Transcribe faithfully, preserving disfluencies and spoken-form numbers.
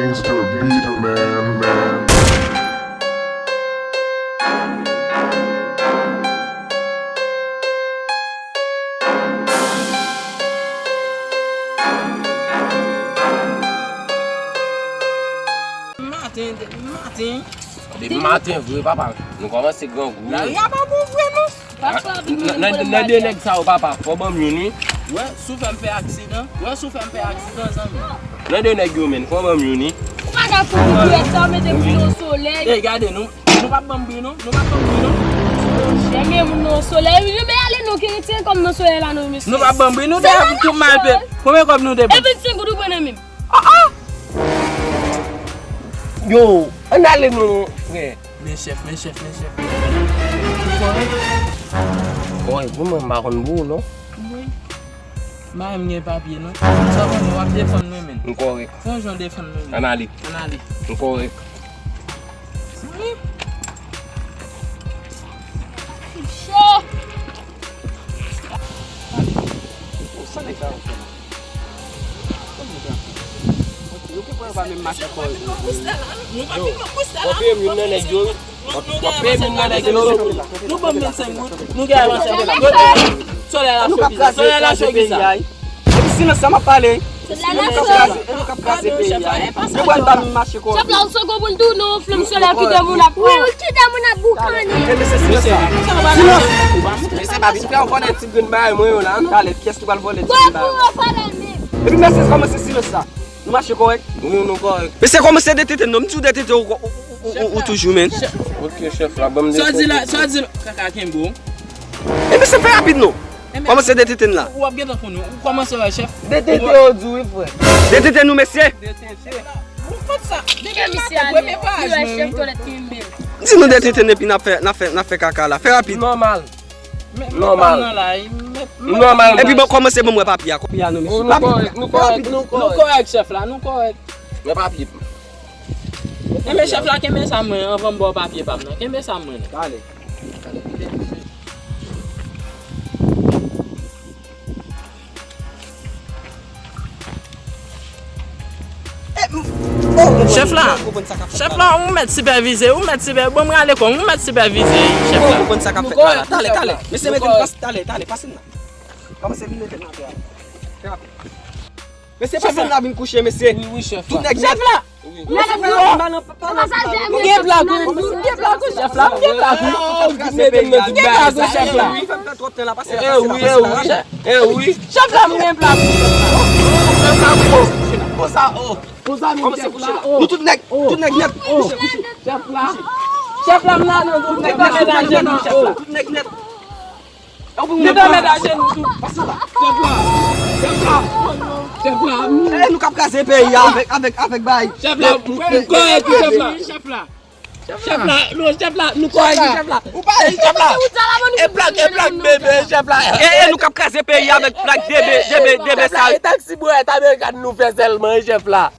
Gangsta beat, man, man. Maten, depi maten. Depi maten vre, papa. Nou kòmanse grangou. Lari a pa bon vre, non. Nan de nèg sa yo, papa, fò ban m youn, wi. Wè, si w fè m fè aksidan. Wè, si w fè m fè aksidan, zanmi. Nan de nèg yo, menn, fò ban m youn, wi. Ou pa ka fout dwèt sa, ou mete m nan solèy. Ey, gade, nou, nou p ap ban m bri, non. Nou p ap ban m bri, non. Chè, men moun nan solèy. Wi, men ale non, ki retire kò m nan solèy la, non, mesye. Nou p ap ban m bri, nou te ap tou mal pe. Konbyen kòb nou te ban? E vennsenk goud ou pran nan men m. Ah, ah! Yo, ann ale non, frè. Men chèf, men chèf, men chèf. Kòrèk, bon, mwen m pa konn bou, non. Wi. M pa menm gen papye, non. Sa konnen w ap defann mwen, menn. M kòrèk. Fè yon jan defann mwen, menn. Ann ale. Ann ale. M kòrèk. Wi. Cho. Sa nèg sa yo fè la? Yo gen pwen yo pa menm mache kò yo. Yo, w ap peye m youn nan nèg yo, wi. W ap peye m youn nan nèg yo. Nou ban m vennsenk goud. Nou gen vennsenk goud. Solèy la cho ki sa? Solèy la cho ki sa? Epi silans sa m ap pale. Silans sa. E nou k ap kraze peyi a. Yo pral ban m mache kò. Chèf la, ou sot pou l di w non, flanm solèy kite moun ap pran. Wi, kite moun ap boukannen. E mesye, silans sa. Silans. Mesye, pa vin fè yon vòlè ti grenn bagay mwen yo la. Talè, kiyès ki pral vòlè ti grenn bagay? Epi mesye, kòmanse silans sa. Nou mache kòrèk? Wi, nou kòrèk. Mesye, kòmanse detente non. M di w detente ou, ou, ou, ou, ou toujou, menn. Ok, chèf la, ban m detente. Sa w di la, sa w di la, kaka kenbe w. E mesye, fè rapid non. Kòmanse detente n la. Ou ap gentan konnen, ou kòmanse wè chèf. Detente yo di wi, frè. Detente nou, mesye. Detente. Bon, kot sa? Depi maten, premye vwayaj mwen, wi. Di nou detente n epi n ap fè, n ap fè, n ap fè kaka la. Fè rapid. Nòmal. Nòmal. Nòmal. Epi bon, kòmanse ban m wè papye a. Papye a non, mesye. Nou kòrèk, nou kòrèk, nou kòrèk, chèf la, nou kòrèk. Wè papye. Enben, chèf la, kenbe sa mwen anvan m ba w papye pa m nan. Kenbe sa mwen. Talè. Chèf la, chèf la, ou mèt sipèvize, ou mèt sipè-, bon, m rale kò m, ou mèt sipèvize, chèf la. Ou konprann sa k ap fèt la, la. Talè, talè. Mesye, mete m pase, talè, talè, pase m la. Kòmanse vin mete m atè a. Fè rapid. Mesye, pase m la vin kouche, mesye. Wi, wi, chèf la. Tout nèg nèt. Chèf la! Wi. Mesye, fè yon mal nan, pa nan. M gen plak, wi. M gen plak, wi, chèf la. M gen plak, wi. M gen plak, wi, chèf la. Wi, fè m fè twòp tan la, pase la, pase la, pase la. Eh wi, eh wi. Chèf la, m gen plak, wi, chèf la. Konsa, oh. Konsa, kòmanse kouche la. Nou tout nèg, tout nèg nèt. Kouche, kouche. Chèf la. Chèf la, m la, non, tout nèg nèt, chèf la. Tout nèg nèt. Mete men ajenou tou. Pase la. Chèf la. Chèf la. Chèf la. Eh, nou k ap kraze peyi a avèk, avèk, avèk bay. Chèf la, nou kòrèk wi, chèf la. Chèf la. Chèf la, non, chèf la, nou kòrèk wi, chèf la. Ou pa, eh, chèf la. E plak, e plak, bebe, chèf la. Eh, eh, nou k ap kraze peyi a avèk plak debe, debe, debe sa. E taksi bwèt amerikan nou fè sèlman, chèf la.